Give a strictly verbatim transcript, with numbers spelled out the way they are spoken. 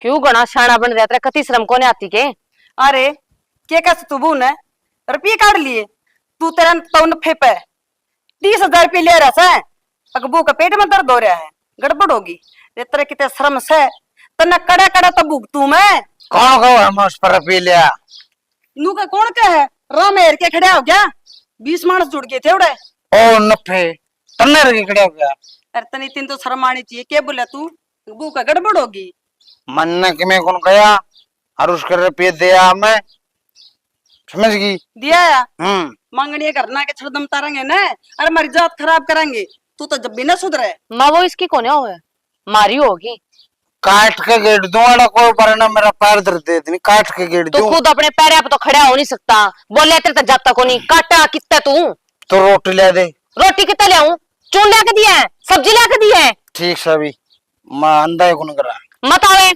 क्यों घणा शाना बन रहा तेरा, कती शर्म कोने आती के? अरे, के कस तू बू ने रुपये काढ़ लिए, तू तेरा तो नफे पे तीस हजार रुपये ले रहा सै, अक बू के पेट में दर्द हो रहा है, गड़बड़ होगी। रे तेरे किते शर्म सै, तन्ने कड़ा कड़ा तो भुगतू मैं। कौन कहो हम उस पर रुपये लिया? नू के कौन कहे, राह में हेर के खड़ा हो गया, बीस मानस जुड़ गए थे उड़े। ओ नफे, तन्ने हेर के खड़ा हो गया। अरे तनी तीन तो शर्म आनी चाहिए, के बोला तू? बू का गड़बड़ होगी। मन्ने किमे कौन गया और उसके रुपये दिया मैं, समझ गई? दिया या? हम्म। मांगनी है घर ना के छड़दम तारेंगे ना, अरे हमारी जात खराब करेंगे। तू तो जब भी ना सुधरे। माँ वो इसकी कोने होवे, मारी होगी। काट के गेड़ दूं, अड़ा कोई पर ना मेरा पैर धर दे, इतनी काट के गेड़ तो दूं। खुद अपने पैर पे तो खड़ा हो नहीं सकता, बोले तेरे तक जाता कोनी, काटा कित्ता तू? तो रोटी ले दे। रोटी कित्ता ले आऊं? चून ले के दिया है, सब्जी ले के दिया है। ठीक सै भी, मैं अंधा ही कौन करा। मत आवे।